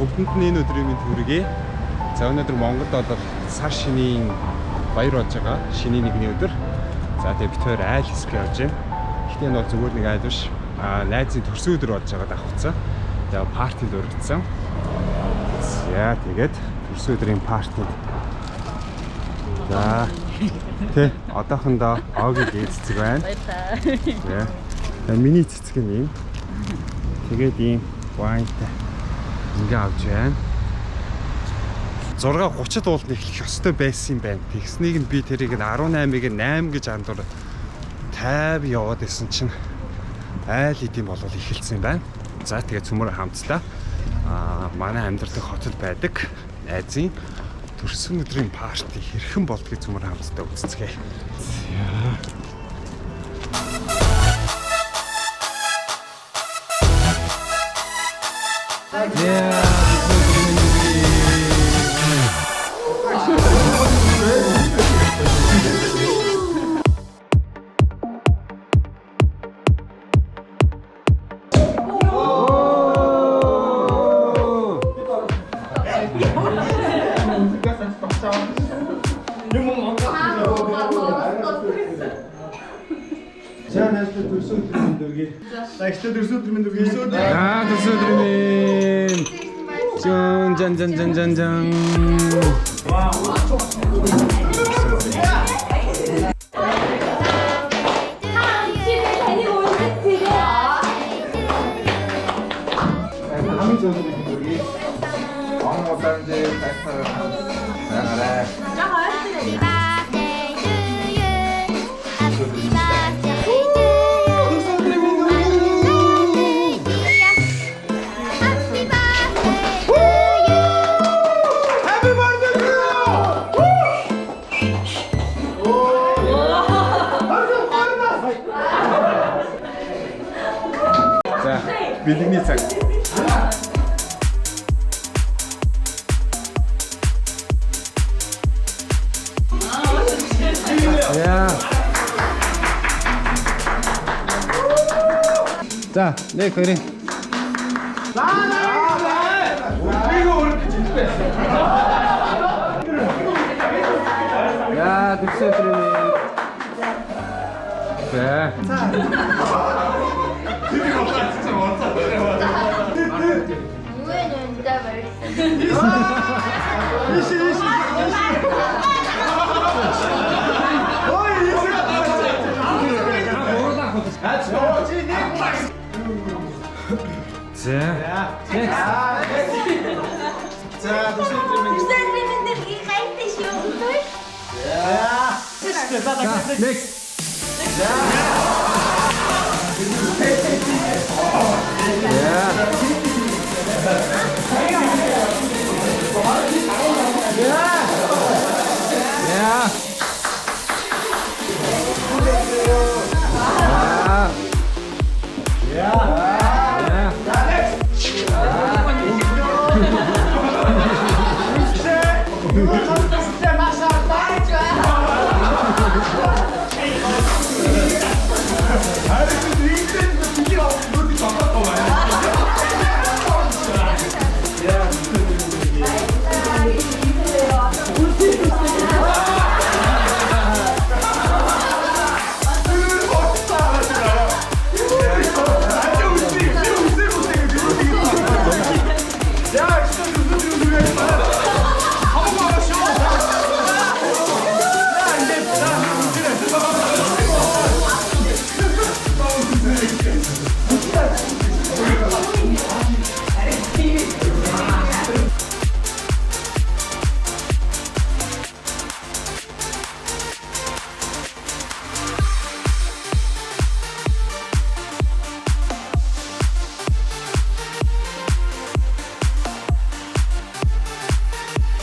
Бүгдэнд нь энэ өдрийн мэнд хүргэе. За, өнөөдөр Монголд бол сар шинийн баяр болж байгаа. Шинийн нэгний өдөр. За, тэгээ бид хоёр айл хэсэг явж байна. Гэхдээ энэ бол зүгээр нэг айл биш. Аа, найзын төрсөн өдөр болж байгаа давхцсан. Тэгээ party нд уригдсан. За, тэгээд төрсөн өдрийн party нд. За, тэ одоохондоо Огийн цэцэг байна. Баярлалаа. За. Тэгээ миний цэцэг нь ийм. Тэгээд ийм wine тай ингээ авч байна. 6:30-д ууланд эхлэх ёстой байсан юм байна. Тэгснийг нь би тэрийг нь 18-ыг нь 8 гэж андуур 50 яваад исэн чинь айл идэм болол эхэлсэн юм байна. За, тэгээ цөмөр хамтлаа. Аа, манай амьдардаг хотод байдаг найзын төрсөн өдрийн party хэрхэн болдгийг цөмөр хамтдаа үзцгээе. За. За, найзлаа, төрсөн өдрийн мэнд хүргэе. За, ихтэй төрсөн өдрийн мэнд хүргэе. Аа, төрсөн өдрийн мэнд. Жан жан жан жан жан жан. Таныг үлдээ. Хамгийн зөв өдрийн мэнд хүргэе. Он удаан жил тайфаар байгаарай. Happy birthday to you. Happy birthday to you. Төрсөн өдрийн мэнд хүргэе. Happy birthday to you. Happy birthday to you. За, бэлгэний цаг. Яа. За, нэг хоёрын. Яа, төрсөн өдрийн мэнд. За. Мөн үнтэй баярлалаа. Иш иш иш. Ой, иш. За. Next. За, төрсөн өдрийн мэнд. Төрсөн өдрийн мэндээр гайтай шүү. За, next. Yeah. Yeah. Yeah. 야, 진짜 төрсөн өдрийн мэнд хүргэе.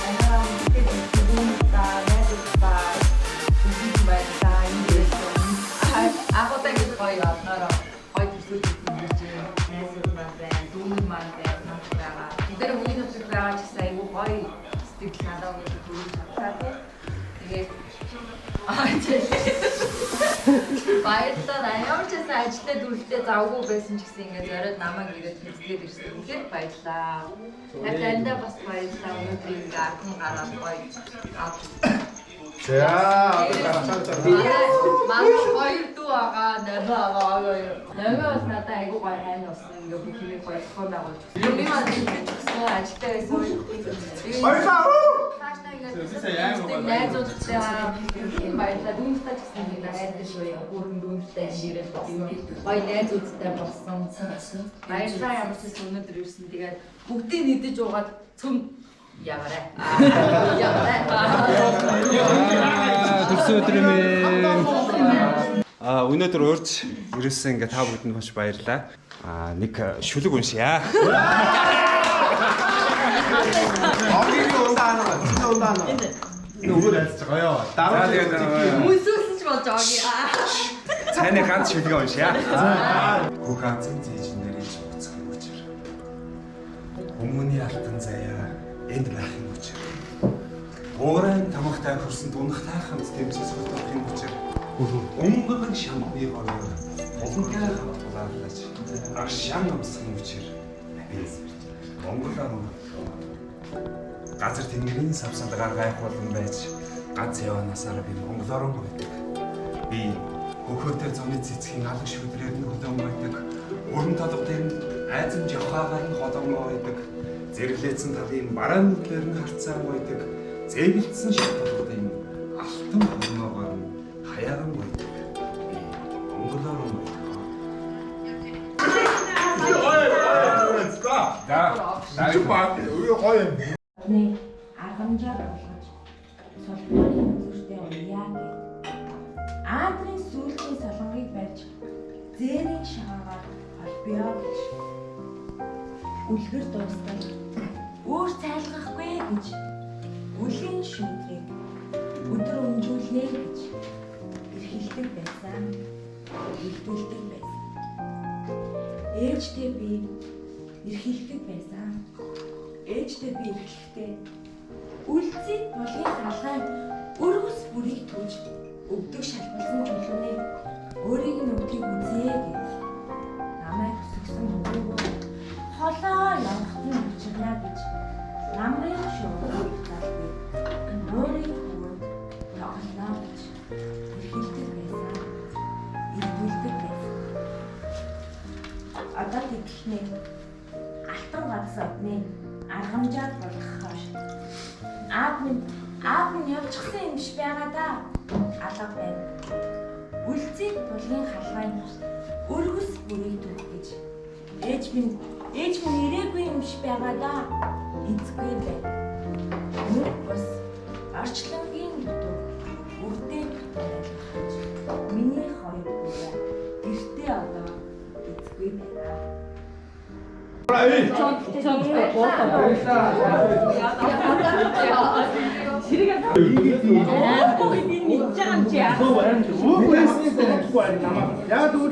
Танаараа мэдээд дүүнүүдээ, найзуудаа үзсэн баярлалаа. Энд ирсэн. Агуудаа гэж гоё одноороо гоё төсөөлж мэдээж найзууд маань байна, дүүнүүд маань байна, хамт байгаа. Бид нар үеийн нөхцөл байгаа ч гэсэн айгүй гоё сэтгэл надад өнөөдөр төрүүлж чадлаа тий. Тэгээд аа тий. Баярлалаа. Ямар ч байсан гэсэн ажилдаа дүрлэлтэй завгүй байсан ч гэсэн ингээд зориод намайг ирээд үзгээд ирсэн. Үнэхээр баярлаа. Таландаа бас баярлаа. Өнөөдөр ингээд архан гараад гоё. За одоо гарчаа. Манай хоёр дүү байгаа, намаа байгаа, хоёр. Намаа бас надад айгүй гоё хайн болсон. Ингээд бүх юмыг гоё зохион байгуулж. Би маань ингэж гэсэн ажилдаа байсан. Баярлалаа. Цаашдаа ингээд найзуудтай баярлалаа. Дүүнтэй ч гэсэн ингээд найзтай шүү яа. Бүрэн дүүнтэй ширэл болсон. Гоё найзуудтай болсон. Баярлалаа ямар ч байсан өнөөдөр ирсэн. Тэгээд бүгдийг нэгдэж уугаад цөм яваарай. Яваарай. Төрсөн өдөр юм ээ. А өнөөдөр урьж ирсэн ингээ та бүгдэнд маш баярлалаа. А нэг шүлэг уншъя. Огийн ундаа наа. Чиний ундаа наа. Энэ өөр альцж байгаа ёо. Дараа тэгээд Мүсүүлсэн ч болж байгаа. Цайны ганц шүлгээ уншъя. Бүх ганцын зээж нэрэж буцах учир. Хүмүүний алтан заяа энд байх юм учир. Уурайн тамхтай хөрсөн дунахтай хамт тэмцээс хөтөх юм учир. Өнгөлөн шамбны гороор булантай хамт улаалаж аршаан амсах юм учир. Би Монголоор газар тэнгэрийн савсалгаар гайхуулан байж ганц яваанасаар би монголоор байдаг. Би хөхөөтэй зуны цэцгийн алга шүдрээр нь хөдөөн байдаг. Өрн толго дээр нь айзам жавхаагаар нь ходон байдаг. Зэрэглээцэн талын бараан нүдлэр нь харцаан байдаг. Зэвэлдсэн шат толгодын алтан хормоогоор нь хаяаран байдаг. Би монголоор байдаг. За. Чи баг. Үе гоё юм. Нэг аргамжаар болгож сулбарын үзүүртээ уяа гэд. Аадрын сүүлчийн солонгыг барьж зээрийн шагаагаар холбоё гэж. Үлгэр дуустал өөр цайлгахгүй гэж үлийн шүүдрийг өдөр өмжүүлнэ гэж эрхэлдэг байсан. Илдүүлдэг байсан. Ээжтэй би эрхэлдэг байсан. Ээжтэй би эрхлэхдээ үлзий булгийн халгаан өргөс бүрийг түүж өвдөг шалбалсан чулууны өөрийг нь өвдгийг үзье гэж намайг өсгсөн өгөөгөө холоо явахт нь учирнаа гэж намрын шуургыг залбив. Өөрийн хөвөнд тоглоно гэж эрхэлдэг байсан. Эрдүүлдэг байсан. Одоо тэгэлнэ алтан гац одны аргамжаар болгох хойш. Аав минь явчихсан юм биш байгаа да. Алга байна. Үлзий булгийн халгаан өргөс бүрийг түүх гэж. Ээж минь ирээгүй юм биш байгаа да. Эцгүй байна. Нүг бус орчлонгийн дутуу үрдээ дутуу байлгах гэж. Миний хоёр дүү гэртээ одоо эцгүй байна. Яг үгүй.